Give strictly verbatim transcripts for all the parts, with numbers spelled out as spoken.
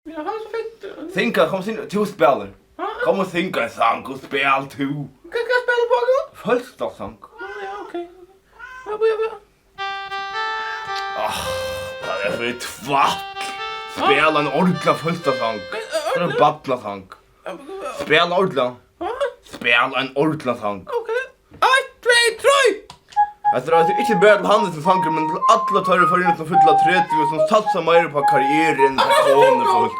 Ja, hann er so fittur. Synga, kom, syng, tú spælir. Ha? Kom og syng ein sang og spæl tú. Hvat skal eg spæla uppá, Gud? Fólkssang. Ah, ja, ok. Ja, ja, ja. Ah, hvat er fyri tvætl? Spæl ein ordentligan fólkssang. Eh, eh, ordentligan? Ein barnasang. Eh, eh, spæl ordentligan. Ha? Spæl ein ordentligan sang. Ok. Eitt, tvey, trý! Hetta er altso ikki bara til Hannes sum sangur, men til allar teir í Føroyum sum fylla tretivu, sum satsa meira upp á karrieru enn upp á konufólk.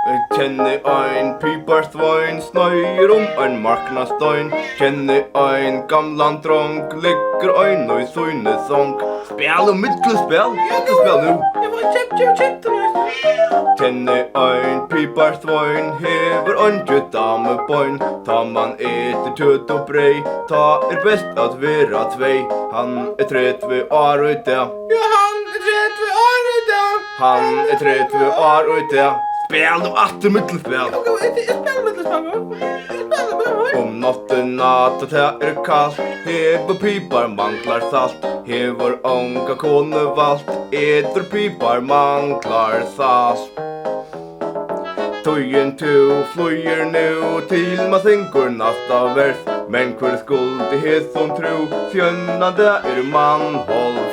Eg kenni ein piparsvein, sneiðir um ein marknastein. Kenni ein gamlan drong, liggur ein í síni song. Spæl og millumspæl, millumspæl nú. Eg var kent, eg var kent, eg var kent. Kenni ein piparsvein, hevur eingi damubein. Tá mann etur kjøt og breyð, tá er best at vera tvey. Hann er tretivu ár í dag. Ja, hann er tretivu ár í dag. Hann er tretivu ár í dag. Spæl nú aftur millumspæl. Ok, eg, eg spæli millumspæl nú. Eg spæli millumspæl. Um náttina, tá tað er kalt, hevur pipar manglar salt. Hevur onga konu valt, etur pipar manglar salt. Tíðin tú flýgur nú, til mann syngur næsta vers. Men hvør skuldi hesum trú, sjón ein dag er mann hálvtrýss.